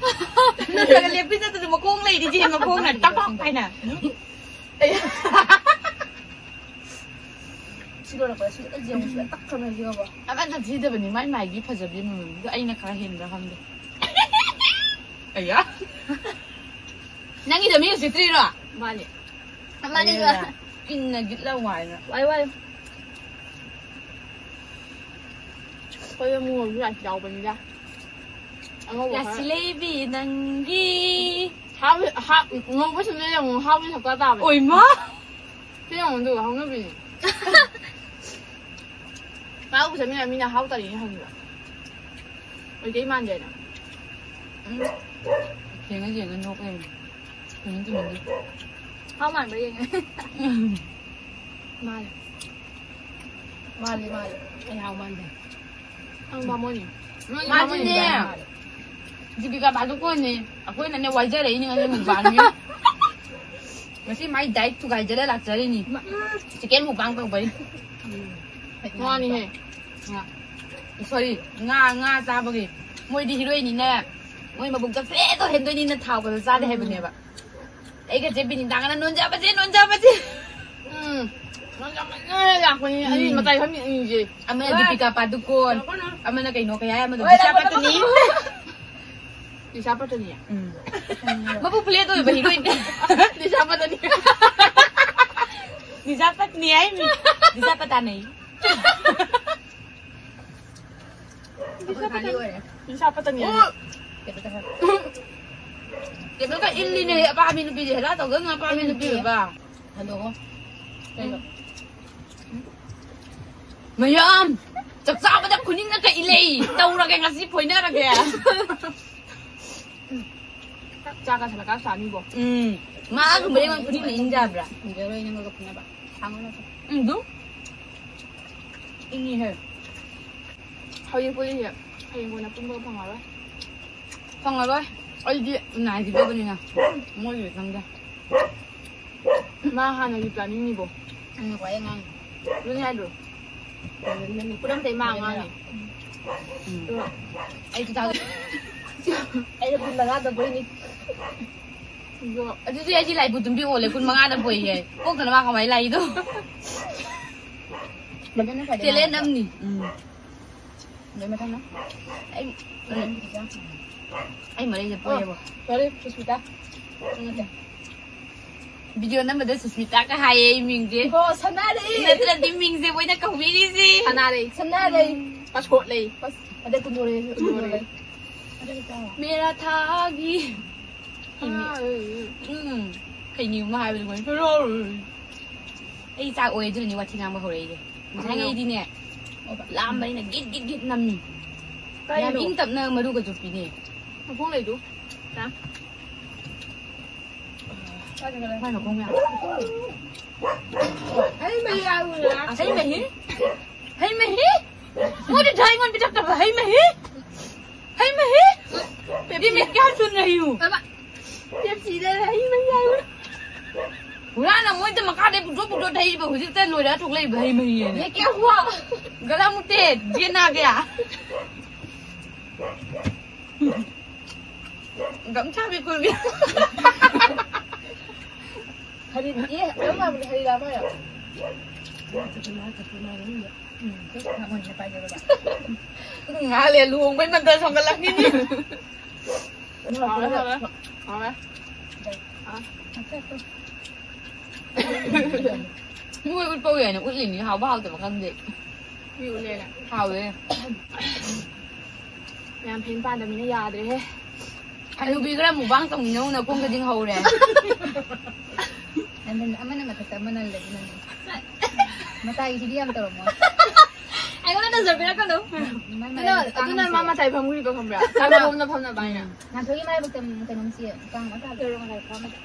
ꯅꯠꯇ꯭ꯔꯒ leg piece ꯅꯠꯇ꯭ꯔꯁꯨ ꯃꯈꯣꯡ ꯂꯩꯔꯤꯗꯤ ꯃꯈꯣꯡꯅ ꯇꯛ ꯇꯛ ꯍꯥꯏꯅ꯫ ꯁꯤ ꯂꯣꯏꯔꯛꯄꯗ ꯁꯤ ꯑꯩꯁꯦ ꯑꯃꯨꯛ ꯁꯤꯗ ꯇꯛꯈ꯭ꯔꯕꯅꯦ ꯁꯤꯒꯕ꯫ ꯑꯃꯠꯇ ꯊꯤꯗꯕꯅꯤ, ꯃꯥꯏ ꯃꯥꯏꯒꯤ ꯐꯖꯕꯤ ꯑꯃꯃꯝꯗꯨꯗ ꯑꯩꯅ ꯈꯔ ꯍꯦꯟꯕ꯭ꯔꯥ ꯈꯪꯗꯦ꯫ ꯑꯌꯥ꯫ ꯅꯪꯒꯤꯗ ꯃꯤ ꯎꯁꯤꯠꯇ꯭ꯔꯤꯔꯣ? ꯃꯥꯅꯦ꯫ ꯃꯥꯅꯦ꯫ ꯑꯗꯨꯅ ꯀꯤꯟꯅ ꯒꯤꯠ ꯂꯥꯎ ꯍꯥꯏꯅ꯫ ꯋꯥꯏ, ꯋꯥꯏ꯫ ꯑꯩꯈꯣꯏ ꯑꯃꯨꯛ ꯉꯧꯕ ꯌꯥꯝ ꯌꯥꯎꯕꯅꯤꯗ꯫ ꯑꯉꯧꯕ ꯈꯔ꯫ ꯔꯥꯁꯤ ꯂꯩꯕꯤ ꯅꯪꯒꯤ꯫ ꯍꯥꯞ-, ꯍꯥꯞ-, ꯉꯧꯕꯁꯤꯡꯗꯨꯅ ꯑꯃꯨꯛ ꯍꯥꯞꯄꯗꯤ ꯁꯛꯇꯥ ꯇꯥꯕꯅꯦ꯫ ꯑꯣꯏꯃꯥ! ꯁꯤ ꯌꯦꯡꯉꯨ, ꯑꯗꯨꯒ ꯍꯧꯅꯕꯤꯅꯦ꯫ ꯃꯥꯕꯨ ꯆꯠꯃꯤꯟꯅ ꯃꯤꯅ ꯍꯥꯎ ꯇꯥꯔꯤꯅꯦ ꯍꯪꯉꯤꯕ꯫ ꯃꯩꯇꯩ ꯃꯥꯟꯗꯦꯅ꯫ ꯎꯝ꯫ ꯌꯦꯡꯉ ꯌꯦꯡꯉ ꯅꯣꯛ ꯂꯩꯔꯝꯃꯦ꯫ ꯇꯨꯃꯤꯟ ꯇꯨꯃꯤꯟꯗꯤ꯫ ꯍꯥꯎ ꯃꯥꯟꯕ꯭ꯔꯥ ꯌꯦꯡꯉꯦ꯫ ꯎꯝ꯫ ꯃꯥꯜꯂꯦ꯫ ꯃꯥꯜꯂꯦ, ꯃꯥꯜꯂꯦ꯫ ꯑꯩ ꯍꯥꯎ ꯃꯥꯟꯗꯦ꯫ ꯅꯪ ꯕꯥꯃꯣꯟꯅꯤ꯫ ꯅꯣꯏꯗꯤ ꯃꯥꯗꯤꯅꯦ꯫ ꯕꯥꯃꯣꯟꯅꯤꯗꯥꯏ ꯃꯥꯜꯂꯦ꯫ ꯗꯤꯄꯤꯀꯥ ꯄꯥꯗꯨꯀꯣꯟꯅꯦ꯫ ꯑꯩꯈꯣꯏꯅꯅꯦ ꯋꯥꯏꯖꯔꯛꯏꯅꯦ ꯉꯁꯤ ꯃꯨꯛꯕꯥꯡꯒꯤ꯫ ꯉꯁꯤ ꯃꯥꯏ ꯗꯥꯏꯠ ꯊꯨꯒꯥꯏꯖꯔ ꯂꯥꯛꯆꯔꯤꯅꯤ꯫ ꯆꯤꯀꯦꯟ ꯃꯨꯛꯕꯥꯡ ꯇꯧꯕꯩ꯫ ꯃꯥꯅꯤꯍꯦ꯫ ꯁꯣꯔꯤ, ꯉꯥ, ꯉꯥ ꯆꯥꯕꯒꯤ꯫ ꯃꯣꯏꯗꯤ ꯍꯤꯔꯣꯏꯅꯤꯅ ꯃꯣꯏ ꯃꯕꯨꯛꯇ ꯐꯦꯠ ꯇꯧꯍꯟꯗꯣꯏꯅꯤꯅ ꯊꯥꯎ ꯈꯛꯇ ꯆꯥꯗꯦ ꯍꯥꯏꯕꯅꯦꯕ꯫ ꯑꯩꯒ ꯆꯦ ꯕꯤꯅꯤꯇꯥꯒꯅ ꯅꯣꯟꯖꯕꯁꯦ, ꯅꯣꯟꯖꯕꯁꯦ꯫ ꯎꯝ꯫ ꯅꯣꯟꯖꯕꯁꯦ ꯂꯥꯛꯄꯅꯤ꯫ ꯑꯅꯤ ꯎꯝ꯫ ꯃꯇꯥꯏ ꯐꯝꯃꯤ ꯑꯅꯤꯁꯦ꯫ ꯑꯃꯅ ꯗꯤꯄꯤꯀꯥ ꯄꯥꯗꯨꯀꯣꯟ, ꯇꯧꯔꯛꯀꯅꯨ꯫ ꯑꯃꯅ ꯀꯩꯅꯣ, ꯀꯩ ꯍꯥꯏ ꯑꯃꯗꯣ? ꯍꯣꯏ, ꯗꯤꯁꯥ ꯇꯧꯔꯛꯀꯅꯨ, ꯄꯇꯅꯤ꯫ ꯇꯧꯔꯛꯀꯅꯨ꯫ ꯗꯤꯁꯥ ꯄꯇꯅꯤ꯫ ꯎꯝ꯫ ꯃꯕꯨꯛ ꯐ꯭ꯂꯦꯠ ꯑꯣꯏꯕ ꯍꯤꯔꯣꯏꯟ꯫ ꯗꯤꯁꯥ ꯄꯇꯅꯤ꯫ ꯗꯤꯁꯥ ꯄꯇꯅꯤ ꯍꯥꯏꯃꯤ꯫ ꯗꯤꯁꯥ ꯄꯇꯥꯅꯤ꯫ ꯑꯩꯈꯣꯏ ꯈꯥꯂꯤ ꯑꯣꯏꯔꯦ꯫ ꯗꯤꯁꯥ ꯄꯇꯅꯤ ꯍꯥꯏꯃꯤ꯫ ꯑꯣ! ꯇꯦꯕꯜꯒ ꯏꯜꯂꯤꯅꯦ, ꯑꯄꯥꯕꯤ ꯅꯨꯄꯤꯁꯦ꯫ ꯍꯦꯔꯥ ꯇꯧꯗꯅ ꯑꯄꯥꯕꯤ ꯅꯨꯄꯤ ꯑꯣꯏꯕ꯫ ꯍꯟꯗꯣꯛꯑꯣ꯫ ꯀꯩꯅꯣ? ꯃꯌꯥꯝ! ꯆꯥꯛ ꯆꯥꯕꯗ ꯈꯨꯅꯤꯡꯅ ꯀꯛꯏ ꯂꯩ! ꯇꯧꯔꯒꯦ ꯉꯁꯤ, ꯐꯣꯏꯅꯔꯒꯦ! ꯆꯥꯛ ꯆꯥꯁꯜꯂꯀꯥꯟ ꯆꯥꯅꯤꯕꯣ꯫ ꯎꯝ꯫ ꯃꯥꯒꯨꯝꯕꯗꯤ ꯑꯩꯉꯣꯟꯗ ꯈꯨꯅꯤꯡꯅ ꯏꯟꯖꯕ꯭ꯔꯥ? ꯏꯟꯖꯔꯣꯏ, ꯅꯪꯒ ꯄꯨꯟꯅꯕ꯫ ꯁꯥꯡꯉꯨ ꯂꯥꯛꯑꯣ꯫ ꯎꯝ, ꯑꯗꯨꯝ ꯏꯪꯉꯤꯍꯦ꯫ ꯍꯧꯖꯤꯛ ꯄꯨꯜꯂꯤꯁꯦ ꯍꯌꯦꯡ ꯀꯣꯟꯅ ꯄꯨꯟꯕꯒ ꯐꯪꯉꯔꯣꯏ꯫ ꯐꯪꯉꯔꯣꯏ꯫ ꯑꯩꯗꯤ ꯅꯥꯏꯈꯤꯗꯧꯕꯅꯤꯅ ꯃꯣꯏꯒꯤꯗꯤ ꯈꯪꯗꯦ꯫ ꯃꯥ ꯍꯥꯟꯅꯒꯤ ꯄ꯭ꯂꯥꯅꯤꯡꯅꯤꯕꯣ꯫ ꯅꯪꯅ ꯈ꯭ꯋꯥꯏ ꯑꯉꯥꯡ꯫ ꯑꯗꯨꯅꯤ ꯍꯥꯏꯗ꯭ꯔꯣ? ꯄꯨꯔꯝꯗꯩ ꯃꯥ ꯑꯉꯥꯡꯅꯤ꯫ ꯎꯝ꯫ ꯑꯗꯣ ꯑꯩ two thousand ꯑꯩꯅ ꯀꯨꯟ ꯃꯉꯥꯗ ꯄꯣꯛꯏꯅꯤ꯫ ꯑꯗꯣ ꯑꯗꯨꯗꯤ ꯑꯩꯗꯤ ꯂꯥꯏꯕꯨ ꯇꯨꯝꯕꯤ ꯑꯣꯜꯂꯦ, ꯀꯨꯟ ꯃꯉꯥꯗ ꯄꯣꯛꯏꯌꯦ꯫ ꯄꯣꯛꯇꯅ ꯃꯥ ꯀꯃꯥꯏꯅ ꯂꯥꯛꯏꯗꯣ? ꯃꯊꯪꯅ ꯈ꯭ꯋꯥꯏꯗꯩ ꯇꯦꯂꯦꯟ ꯃꯥꯟꯅꯕ꯫ ꯑꯃꯅꯤ꯫ ꯎꯝ꯫ ꯑꯗꯩ ꯃꯊꯪꯅ? ꯑꯩ, ꯑꯩ ꯃꯔꯩꯁꯦ ꯄꯣꯛꯑꯦꯕꯣ꯫ ꯑꯣ, sorry, ꯁꯨꯁꯃꯤꯇꯥ꯫ ꯅꯠꯇꯦ꯫ ꯚꯤꯗꯤꯑꯣ ꯅꯝꯕꯗ ꯁꯨꯁꯃꯤꯇꯥꯒ ꯍꯥꯏꯌꯦ ꯑꯩ ꯃꯤꯡꯁꯦ꯫ ꯏꯕꯣ, ꯁꯅꯥꯔꯩ! ꯅꯠꯇ꯭ꯔꯗꯤ ꯃꯤꯡꯁꯦ ꯃꯣꯏꯅ ꯀꯧꯕꯤꯔꯤꯁꯦ꯫ ꯁꯅꯥꯔꯩ꯫ ꯁꯅꯥꯔꯩ꯫ ꯄꯥꯁꯣꯠꯂꯩ꯫ ꯑꯁ, ꯑꯗꯩ ꯀꯨꯟꯗꯣꯔꯩ, ꯀꯨꯟꯗꯣꯔꯩ꯫ ꯀꯨꯟꯗꯣꯔꯩ꯫ ꯃꯦꯔꯥ ꯊꯥꯒꯤ꯫ ꯁꯅꯥꯔꯩ꯫ ꯎꯝ꯫ ꯀꯩꯅꯤ ꯑꯃ ꯍꯥꯏꯕꯅꯤ ꯃꯣꯏ꯫ ꯑꯩ ꯆꯥꯛ ꯑꯣꯏ ꯑꯗꯨꯅꯅꯤ ꯋꯥꯊꯤ ꯉꯥꯡꯕ ꯍꯧꯔꯛꯏꯁꯦ꯫ ꯉꯁꯥꯏꯉꯩꯗꯤꯅꯦ, ꯂꯥꯝꯕꯅꯤꯅ ꯒꯤꯠ ꯒꯤꯠ ꯒꯤꯠ ꯅꯝꯃꯤ꯫ ꯌꯥꯝ ꯀꯩꯅꯣ? ꯏꯪ ꯇꯞꯅ ꯃꯔꯨꯒ ꯆꯨꯞꯄꯤꯅꯦ꯫ ꯃꯈꯣꯡ ꯂꯩꯗꯨ꯫ ꯃꯥꯏ ꯃꯈꯣꯡ ꯃꯌꯥꯝ꯫ ꯍꯩ ꯃꯍꯤ ꯌꯥꯎꯕ꯭ꯔꯥ? ꯍꯩ ꯃꯍꯤ? ꯍꯩ ꯃꯍꯤ? ꯃꯣꯏꯗꯤ ꯊꯥꯏ ꯑꯩꯉꯣꯟꯗ ꯄꯤꯊꯛꯇꯕ ꯍꯩ ꯃꯍꯤ? ꯍꯩ ꯃꯍꯤ? ꯄꯦꯞꯁꯤ꯫ ये मैं क्या सुन रही हूँ? ꯄꯦꯞꯁꯤꯗ ꯍꯩ ꯃꯍꯤ ꯌꯥꯎꯕ꯭ꯔꯥ? ꯍꯨꯔꯥꯟꯅ ꯃꯣꯏꯗ ꯃꯈꯥꯗꯩ ꯄꯨꯊꯣꯛ ꯄꯨꯊꯣꯛ ꯊꯛꯏꯕ, ꯍꯧꯖꯤꯛꯇ ꯂꯣꯏꯔꯒ ꯊꯣꯛꯂꯛꯏꯕ ꯍꯩ ꯃꯍꯤꯅꯦ꯫ ये क्या हुआ? गला मुटे, ये ना गया। गमछा भी खुल गया। हरी, ये हम आपने हरी रामा है। ꯉꯥꯏꯍꯥꯛ ꯂꯩꯔ ꯂꯨꯍꯣꯡꯕꯩ ꯃꯟꯇ꯭ꯔ ꯁꯣꯟꯒꯠꯂꯛꯈꯤꯅꯤ꯫ ꯍꯥꯎꯔꯦ, ꯍꯥꯎꯔꯦ, ꯍꯥꯎꯔꯦ꯫ ꯃꯣꯏ ꯎꯠꯄ ꯑꯣꯏꯅ ꯎꯠꯂꯤꯅꯤ, ꯍꯥꯎꯕ ꯍꯥꯎꯇꯕ ꯈꯪꯗꯦ꯫ ꯃꯤ ꯎꯠꯂꯦꯅ꯫ ꯍꯥꯎꯋꯦ꯫ ꯃꯌꯥꯝ ꯐꯦꯟ ꯄꯥꯟꯗꯕꯅꯤꯅ ꯌꯥꯗ꯭ꯔꯦꯍꯦ꯫ ꯍꯅꯨꯕꯤ ꯈꯔ ꯃꯨꯛꯕꯥꯡ ꯇꯧꯃꯤꯟꯅꯧꯅ ꯈꯣꯡ ꯈꯨꯗꯤꯡ ꯍꯧꯔꯦ꯫ ꯑꯃꯅ ꯃꯊꯛꯇ ꯑꯃꯅ ꯂꯩꯕꯅꯅꯦ꯫ ꯃꯇꯥꯏꯒꯤꯁꯤꯗꯤ ꯌꯥꯝ ꯇꯧꯔꯝꯃꯣ꯫ ꯑꯩꯉꯣꯟꯗ ꯅꯖꯔ ꯄꯤꯔꯛꯀꯅꯨ꯫ ꯃꯥꯏ ꯑꯗꯨꯅ, ꯃꯔꯥꯏꯕꯛꯇ ꯑꯗꯨꯅ ꯃꯥ ꯀꯥꯡ ꯃꯇꯥꯏ ꯐꯝꯈ꯭ꯔꯤꯗꯣ ꯈꯪꯕ꯭ꯔꯥ? ꯀꯥꯡ ꯄꯣꯝꯅ ꯐꯝꯅꯕ ꯍꯥꯏꯅ꯫ ꯉꯥꯟꯊꯣꯏꯒꯤ ꯃꯔꯥꯏꯕꯛꯇ ꯀꯩꯅꯣꯝꯁꯤ ꯀꯥꯡ ꯃꯆꯥ ꯇꯧꯔꯣ ꯃꯇꯥꯏ ꯐꯝꯃꯗꯤ꯫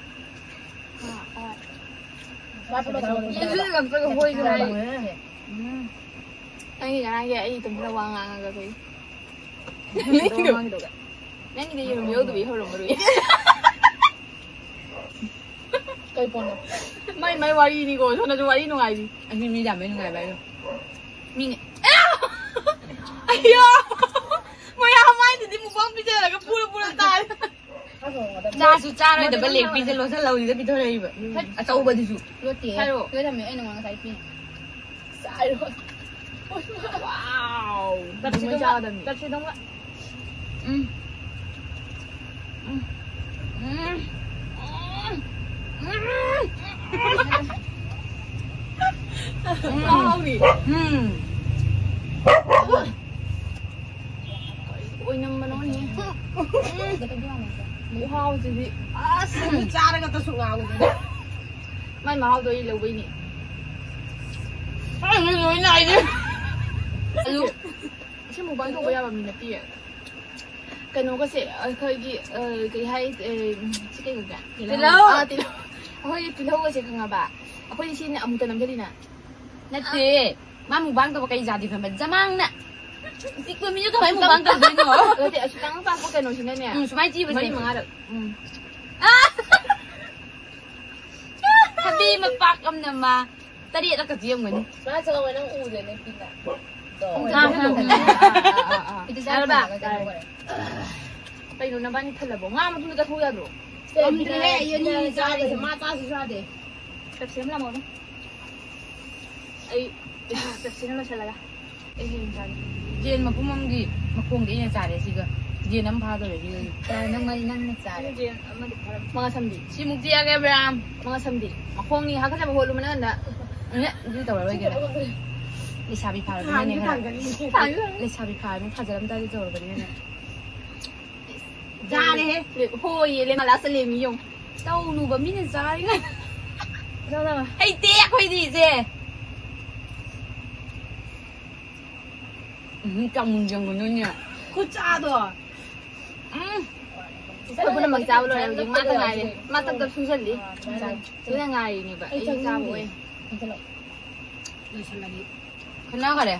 ꯌꯦꯡꯁꯤꯜꯂꯛꯇ꯭ꯔꯒ ꯍꯣꯏꯁꯨ ꯍꯥꯏ꯫ ꯎꯝ꯫ ꯅꯪꯒꯤ ꯉꯔꯥꯡꯒꯤ ꯑꯩ ꯏꯇꯣꯝꯇ ꯋꯥ ꯉꯥꯡꯉꯒ ꯑꯩꯈꯣꯏ꯫ ꯅꯪꯒꯤꯗꯤ ꯌꯦꯔꯨꯝ ꯌꯧꯗꯕꯤ ꯍꯧꯔꯝꯃꯔꯣꯏ꯫ ꯀꯩ ꯄꯣꯠꯅꯣ? ꯃꯥꯏ ꯃꯥꯏ ꯋꯥꯔꯤꯅꯤꯀꯣ, ꯁꯣꯝꯗꯁꯨ ꯋꯥꯔꯤ ꯅꯨꯡꯉꯥꯏꯕꯤ꯫ ꯑꯁꯤ ꯃꯤ ꯌꯥꯝꯕꯩ ꯅꯨꯡꯉꯥꯏꯕ ꯍꯥꯏꯗꯣ꯫ ꯃꯤꯅꯦ꯫ ꯑꯌꯥ! ꯃꯌꯥꯝ ꯃꯥꯏꯗꯨꯗꯤ ꯃꯨꯛꯕꯥꯡ ꯄꯤꯖꯔꯒ ꯄꯨꯔ ꯄꯨꯔ ꯇꯥꯔꯦ꯫ ꯆꯥꯁꯨ ꯆꯥꯔꯣꯏꯗꯕ ꯂꯦꯛꯄꯤꯁꯦ ꯂꯣꯠꯁꯤꯜꯍꯧꯔꯤꯗ ꯄꯤꯊꯣꯔꯛꯏꯕ꯫ ꯐꯠ ꯑꯆꯧꯕꯗꯨꯁꯨ꯫ ꯂꯣꯠꯇꯦ꯫ ꯍꯥꯏꯔꯛꯑꯣ꯫ ꯂꯣꯏꯔꯝꯃꯦ, ꯑꯩꯅ ꯉꯥꯡꯉ ꯆꯥꯏ ꯄꯤꯅꯦ꯫ ꯆꯥꯏꯔꯣ꯫ ꯋꯥꯎ꯫ ꯄꯦꯞꯁꯤꯗꯣ ꯑꯗꯨꯃꯥꯏ ꯆꯥꯒꯗꯕꯅꯤ꯫ ꯄꯦꯞꯁꯤꯗꯣ꯫ ꯎꯝ꯫ ꯎꯝ꯫ ꯎꯝ꯫ ꯎꯝ꯫ ꯎꯝ꯫ ꯃꯍꯥꯎꯗꯤ꯫ ꯎꯝ꯫ ꯀꯔꯤ ꯑꯣꯏꯅꯝꯕꯅꯣꯅꯦ? ꯈꯨꯍꯥꯎꯁꯤꯗꯤ꯫ ꯑꯁ, ꯆꯥꯔꯒ ꯇꯁꯨ ꯉꯥꯎꯋꯦ꯫ ꯃꯥꯏ ꯃꯍꯥꯎꯗꯣ ꯑꯩ ꯂꯧꯕꯩꯅꯦ꯫ ꯑꯩ ꯂꯣꯏ ꯅꯥꯏꯌꯦ꯫ ꯑꯂꯨ꯫ ꯁꯤ ꯃꯨꯛꯕꯥꯡ ꯇꯧꯕ ꯌꯥꯕ ꯃꯤ ꯅꯠꯇꯤꯌꯦ꯫ ꯀꯩꯅꯣꯒꯁꯦ, ꯑꯩꯈꯣꯏꯒꯤ, ꯑ, ꯀꯩ ꯍꯥꯏ, ꯑ, ꯁꯤ ꯀꯩ ꯀꯧꯒꯦ? ꯇꯤꯜꯍꯧ꯫ ꯑꯥ, ꯇꯤꯜꯍꯧ꯫ ꯑꯩꯈꯣꯏꯒꯤ ꯇꯤꯜꯍꯧꯒꯁꯦ ꯈꯪꯉꯕ? ꯑꯩꯈꯣꯏꯗꯤ ꯁꯤꯅ ꯑꯃꯨꯛꯇ ꯅꯝꯖꯔꯤꯅ꯫ ꯅꯠꯇꯦ꯫ ꯃꯥ ꯃꯨꯛꯕꯥꯡ ꯇꯧꯕ ꯀꯩ ꯖꯥꯇꯤ ꯈꯪꯕ? ꯖꯃꯥꯡꯅ꯫ ꯄꯤꯛꯄ ꯃꯤꯁꯨ ꯀꯃꯥꯏ ꯃꯨꯛꯕꯥꯡ ꯇꯧꯗꯣꯏꯅꯣ? ꯅꯠꯇꯦ, ꯑꯁꯨꯛꯇꯪ ꯄꯥꯛꯄ ꯀꯩꯅꯣꯁꯤꯅꯅꯦ꯫ ꯎꯝ, ꯁꯨꯃꯥꯏꯅ ꯆꯤꯕꯁꯦ꯫ ꯃꯔꯤ ꯃꯉꯥꯔꯛ꯫ ꯎꯝ꯫ ꯑꯥ! ꯊꯕꯤ ꯃꯄꯥꯛ ꯑꯃꯅ ꯃꯥ ꯇꯔꯦꯠꯂꯛꯀ ꯆꯦꯟꯒꯅꯤ꯫ ꯃꯥ ꯆꯠꯂꯝꯒ ꯅꯪ ꯎꯗꯦꯅꯦ ꯄꯤꯅ꯫ ꯑꯥ, ꯑꯥ, ꯑꯥ, ꯑꯥ, ꯑꯥ, ꯑꯥ꯫ ꯏꯗꯨ ꯆꯥꯔꯕ? ꯆꯥꯔꯦ꯫ ꯀꯩꯅꯣ ꯅꯕꯥꯅꯤ ꯊꯜꯂꯕꯣ? ꯉꯥ ꯃꯇꯨꯝꯗ ꯆꯥꯊꯣꯛꯎ ꯌꯥꯗ꯭ꯔꯣ? ꯊꯝꯗ꯭ꯔꯦ, ꯑꯩ ꯑꯅꯤ ꯆꯥꯔꯦ꯫ ꯃꯥ ꯆꯥꯁꯨ ꯆꯥꯗꯦ꯫ ꯄꯦꯞꯁꯤ ꯑꯃ ꯂꯥꯛꯑꯣꯅꯦ꯫ ꯑꯩ ꯄꯦꯞꯁꯤꯅ ꯂꯣꯏꯁꯤꯜꯂꯒ ꯑꯩ ꯍꯌꯦꯡ ꯆꯥꯒꯦ꯫ ꯌꯦꯟ ꯃꯄꯨꯝ ꯑꯃꯒꯤ ꯃꯈꯣꯡꯗꯤ ꯑꯩꯅ ꯆꯥꯔꯦ ꯁꯤꯒ꯫ ꯌꯦꯟ ꯑꯃ ꯐꯥꯗꯣꯔꯦ ꯁꯤꯒ꯫ ꯅꯪ ꯃꯔꯤ ꯅꯪꯅ ꯆꯥꯔꯦ꯫ ꯌꯦꯟ ꯑꯃꯗꯤ ꯐꯥꯔꯝ-, ꯃꯉꯥ ꯁꯝꯗꯤ꯫ ꯁꯤꯃꯨꯛ ꯆꯤꯛꯑꯒꯦ ꯕ꯭ꯔꯥꯝ꯫ ꯃꯉꯥ ꯁꯝꯗꯤ꯫ ꯃꯈꯣꯡꯅꯤ ꯍꯥꯀꯠꯆꯕ ꯍꯣꯠꯂꯨ ꯃꯅꯪꯗ꯫ ꯑꯦ, ꯑꯗꯨꯗꯤ ꯇꯧꯔꯔꯣꯏꯒꯦ꯫ ꯂꯩꯁꯥꯕꯤ ꯐꯥꯔꯕꯅꯤꯅꯅꯦ ꯈꯔ꯫ ꯊꯥꯡꯒꯤ ꯊꯥꯡꯒꯤ꯫ ꯂꯩꯁꯥꯕꯤ ꯐꯥꯔꯕꯅꯤ ꯐꯖꯔꯝꯗꯥꯏꯗ ꯇꯧꯔꯕꯅꯤꯅꯅꯦ꯫ ꯌꯥꯔꯦꯍꯦ꯫ ꯍꯣꯏꯌꯦ, ꯂꯦꯃ ꯂꯥꯁ ꯂꯦꯃꯤ ꯌꯦꯡꯉꯨ꯫ ꯇꯧꯅꯨꯕ ꯃꯤꯅ ꯆꯥꯔꯤꯉꯩ꯫ ꯅꯪ, ꯅꯪ꯫ ꯍꯩꯇꯦ ꯑꯩꯈꯣꯏꯗꯤ ꯏꯆꯦ꯫ ꯎꯝ, ꯀꯌꯥꯝ ꯃꯨꯟꯖꯟꯒꯅꯣꯅꯦ꯫ ꯈꯨꯠꯆꯥꯗꯣ꯫ ꯎꯝ꯫ ꯑꯩꯈꯣꯏ ꯄꯨꯝꯅꯃꯛ ꯆꯥꯕ ꯂꯣꯏꯔꯦ ꯍꯧꯖꯤꯛ꯫ ꯃꯥꯇ ꯉꯥꯏꯔꯦ꯫ ꯃꯥ ꯇꯞ ꯇꯞ ꯁꯨꯖꯜꯂꯤ꯫ ꯁꯤꯗ ꯉꯥꯏꯔꯤꯅꯦꯕ꯫ ꯑꯩ ꯑꯩ ꯆꯥꯕ ꯆꯥꯅꯤꯡꯗꯦ꯫ ꯑꯣꯏ꯫ ꯂꯣꯏꯁꯜꯂꯗꯤ꯫ ꯈꯟꯅꯈꯔꯦ꯫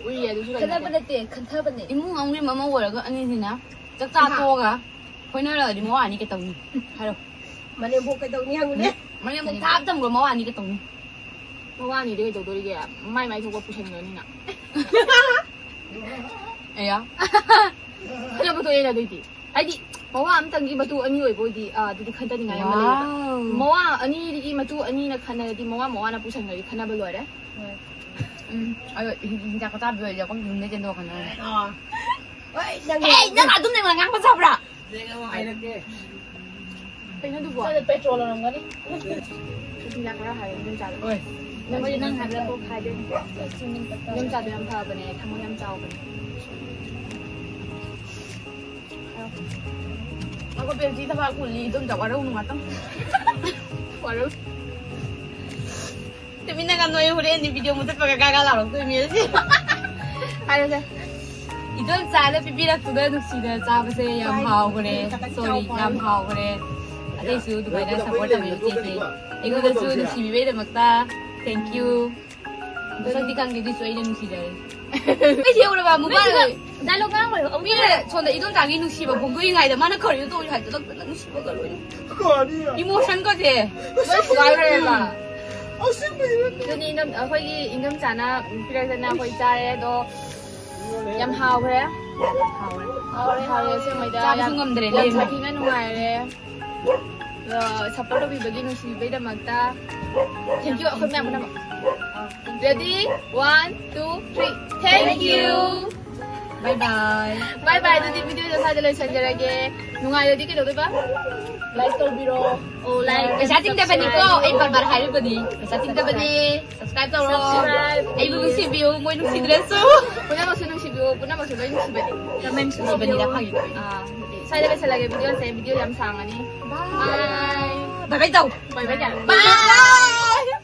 ꯎꯏꯌꯦ ꯑꯗꯨꯁꯨ ꯈꯟꯅꯕ ꯀꯩꯅꯣ꯫ ꯅꯠꯇꯦ, ꯈꯟꯊꯕꯅꯦ꯫ ꯏꯃꯨꯡ ꯑꯃꯒꯤ ꯃꯃꯧ ꯑꯣꯏꯔꯒ ꯑꯅꯤꯁꯤꯅ ꯆꯥꯛ ꯆꯥ ꯑꯍꯥ꯫ ꯇꯣꯛꯑꯒ ꯈꯣꯏꯅꯔꯒꯗꯤ ꯃꯋꯥ ꯑꯅꯤ ꯀꯩꯇꯧꯅꯤ? ꯍꯥꯏꯔꯣ꯫ ꯃꯅꯦꯝꯕꯣꯛ ꯀꯩꯗꯧꯅꯤ ꯍꯪꯉꯨꯅꯦ꯫ ꯃꯅꯦꯝꯕꯣꯛ ꯊꯥꯞ ꯊꯝꯈ꯭ꯔꯣ, ꯃꯋꯥ ꯑꯅꯤ ꯀꯩꯇꯧꯅꯤ? ꯃꯋꯥ ꯑꯅꯤꯗꯤ ꯀꯩꯗꯧꯗꯣꯔꯤꯒꯦ? ꯃꯥꯏ ꯃꯥꯏ ꯊꯣꯛꯄ ꯄꯨꯁꯟꯈ꯭ꯔꯅꯤꯅ꯫ ꯑꯌꯥ꯫ ꯈꯠꯅꯕ ꯊꯣꯛꯑꯦꯅ ꯑꯗꯨꯏꯗꯤ꯫ ꯍꯥꯏꯗꯤ ꯃꯋꯥ ꯑꯝꯇꯪꯒꯤ ꯃꯇꯨ ꯑꯅꯤ ꯑꯣꯏꯕ ꯑꯣꯏꯗꯤ, ꯑꯥ, ꯑꯗꯨꯗꯤ ꯈꯟꯊꯅꯤꯡꯉꯥꯏ ꯑꯃ ꯂꯩꯌꯦꯕ꯫ ꯋꯥꯎ꯫ ꯃꯋꯥ ꯑꯅꯤꯗꯒꯤ ꯃꯇꯨ ꯑꯅꯤꯅ ꯈꯟꯅꯔꯗꯤ ꯃꯋꯥ ꯃꯋꯥꯅ ꯄꯨꯁꯟꯈ꯭ꯔꯗꯤ ꯈꯟꯅꯕ ꯂꯣꯏꯔꯦ꯫ ꯎꯝ, ꯑꯗꯣ ꯍꯤꯟ-, ꯍꯤꯟꯖꯥꯡ ꯈꯇꯥꯕꯤ ꯑꯣꯏꯔꯗꯤ ꯑꯩꯈꯣꯏ ꯌꯨꯝꯗꯩ ꯆꯦꯟꯊꯣꯛꯈ꯭ꯔꯅꯤ꯫ ꯑꯥ꯫ ꯍꯣꯏ, ꯅꯪ ꯑꯦ, ꯅꯪ ꯑꯗꯨꯝ ꯅꯪꯅ ꯉꯥꯡꯕ ꯆꯥꯕ꯭ꯔꯥ? ꯍꯥꯏꯔꯛꯀꯦ꯫ ꯀꯩꯅꯣ ꯑꯗꯨꯕꯣ? ꯁ꯭ꯋꯥꯏꯗ ꯄꯦꯇ꯭ꯔꯣꯜ ꯂꯧꯔꯝꯒꯅꯤ꯫ ꯁꯨꯁꯃꯤꯇꯥ ꯈꯔ ꯍꯥꯏꯌꯣ, ꯏꯗꯣꯝꯆꯥꯗꯣ꯫ ꯍꯣꯏ꯫ ꯅꯪ ꯍꯣꯏ, ꯅꯪ ꯍꯥꯏꯕꯗ ꯀꯣꯛ ꯍꯥꯏꯗꯣꯏꯅꯦ꯫ ꯏꯗꯣꯝꯆꯥꯗꯣ ꯌꯥꯝ ꯐꯕꯅꯦ, ꯊꯃꯣꯏ ꯌꯥꯝ ꯆꯥꯎꯕꯅꯦ꯫ ꯍꯥꯏꯌꯣ꯫ ꯑꯩꯈꯣꯏ ꯕꯦꯜꯖꯤ ꯊꯕꯥꯛ ꯄꯨꯜꯂꯤ, ꯏꯗꯣꯝꯆꯥ ꯋꯥꯔꯧꯅꯨ ꯉꯥꯛꯇꯪ꯫ ꯋꯥꯔꯧ꯫ ꯇꯨꯃꯤꯟꯅꯒ ꯅꯣꯏ ꯍꯣꯔꯦꯟꯗꯤ ꯚꯤꯗꯤꯑꯣ ꯃꯨꯊꯠꯄꯒ ꯒꯥꯒꯥ ꯂꯥꯎꯔꯛꯇꯣꯏ ꯃꯤ ꯑꯁꯤ꯫ ꯍꯥꯏꯔꯁꯦ꯫ ꯏꯗꯣꯝꯆꯥꯅ ꯄꯤꯕꯤꯔꯛꯄꯗ ꯅꯨꯡꯁꯤꯗꯅ ꯆꯥꯕꯁꯦ ꯌꯥꯝ ꯍꯥꯎꯈ꯭ꯔꯦ꯫ ꯁꯣꯔꯤ, ꯌꯥꯝ ꯍꯥꯎꯈ꯭ꯔꯦ꯫ ꯑꯇꯩꯁꯨ ꯑꯗꯨꯃꯥꯏꯅ ꯁꯞꯄꯣꯔꯠ ꯇꯧꯕꯤꯌꯨ ꯆꯦꯆꯦ꯫ ꯑꯩꯉꯣꯟꯗꯁꯨ ꯅꯨꯡꯁꯤꯕꯤꯕꯩꯗꯃꯛꯇ thank you꯫ ꯃꯁꯛꯇꯤ ꯈꯪꯗꯦ, ꯑꯗꯨꯏꯁꯨ ꯑꯩꯅ ꯅꯨꯡꯁꯤꯖꯔꯦ꯫ ꯑꯩ ꯌꯦꯡꯉꯨꯔꯕ ꯃꯨꯛꯕꯥꯡ? ꯅꯣꯏꯁꯤꯒ dialogue ꯉꯥꯡꯕ ꯂꯣꯏꯔꯦ꯫ ꯃꯤꯅ ꯁꯣꯝꯗ ꯏꯗꯣꯝꯆꯥꯒꯤ ꯅꯨꯡꯁꯤꯕ ꯐꯣꯡꯗꯣꯛꯏꯉꯩꯗ ꯃꯥꯅ ꯀꯔꯤꯅꯣ ꯇꯧꯔꯤ ꯍꯥꯏꯗꯣ ꯅꯪ ꯅꯨꯡꯁꯤꯕꯒ ꯂꯣꯏꯅ꯫ ꯀꯔꯤ? Emotionꯒꯁꯦ ꯂꯣꯏ ꯊꯨꯒꯥꯏꯈ꯭ꯔꯦꯕ꯫ ꯑꯁꯦꯡꯕꯩꯔꯣ? ꯑꯗꯨꯅꯤ ꯏꯪꯗꯝ-, ꯑꯩꯈꯣꯏꯒꯤ ꯏꯪꯗꯝꯆꯥꯅ ꯄꯤꯔꯛꯇꯅ ꯑꯩꯈꯣꯏ ꯆꯥꯔꯦ ꯑꯗꯣ ꯌꯥꯝ ꯍꯥꯎꯈ꯭ꯔꯦ꯫ ꯍꯥꯎꯔꯦ꯫ ꯍꯥꯎꯔꯦ, ꯍꯥꯎꯔꯦ, ꯑꯁꯦꯡꯕꯩꯗ ꯆꯥꯕꯁꯨ ꯌꯥꯝ, ꯉꯝꯗ꯭ꯔꯦ, ꯌꯥꯝ ꯂꯦꯝꯃꯦ꯫ ꯁꯥꯊꯤꯅ ꯅꯨꯡꯉꯥꯏꯔꯦ꯫ ꯑ, support ꯇꯧꯕꯤꯕꯒꯤ, ꯅꯨꯡꯁꯤꯕꯤꯕꯩꯗꯃꯛꯇ thank you ꯑꯩꯈꯣꯏ ꯃꯌꯥꯝ ꯄꯨꯝꯅꯃꯛ꯫ Ready? One, two, three. Thank you. Bye bye. Bye bye. ꯑꯗꯨꯗꯤ videoꯗꯣ ꯁ꯭ꯋꯥꯏꯗ ꯂꯣꯏꯁꯟꯖꯔꯒꯦ꯫ ꯅꯨꯡꯉꯥꯏꯔꯗꯤ ꯀꯩꯗꯧꯗꯣꯏꯕ? Like ꯇꯧꯕꯤꯔꯣ꯫ ꯑꯣ, like, ꯄꯩꯁꯥ ꯇꯤꯡꯗꯕꯅꯤꯀꯣ꯫ Subscribe꯫ ꯑꯩ ꯕꯥꯔ ꯕꯥꯔ ꯍꯥꯏꯔꯤꯕꯅꯤ, ꯄꯩꯁꯥ ꯇꯤꯡꯗꯕꯅꯤ꯫ Subscribe ꯇꯧꯔꯣ꯫ Subscribe꯫ ꯑꯩꯕꯨ ꯅꯨꯡꯁꯤꯕꯤꯌꯨ, ꯃꯣꯏ ꯅꯨꯡꯁꯤꯗ꯭ꯔꯁꯨ꯫ ꯄꯨꯝꯅꯃꯛꯁꯨ ꯅꯨꯡꯁꯤꯕꯤꯌꯨ, ꯄꯨꯝꯅꯃꯛꯁꯨ ꯂꯣꯏ ꯅꯨꯡꯁꯤꯕꯅꯤ꯫ Comment ꯅꯨꯡꯁꯤꯕꯅꯤꯗ, ꯁꯤꯕꯤꯌꯨ꯫ ꯐꯥꯒꯤ ꯇꯧꯕꯅꯤ꯫ ꯑꯥ, ꯁ꯭ꯋꯥꯏꯗ ꯂꯣꯏꯁꯜꯂꯒꯦ videoꯁꯦ, video ꯌꯥꯝ ꯁꯥꯡꯉꯅꯤ꯫ Bye꯫ Bye bye ꯇꯧ꯫ Bye bye ꯇꯧ꯫ Bye꯫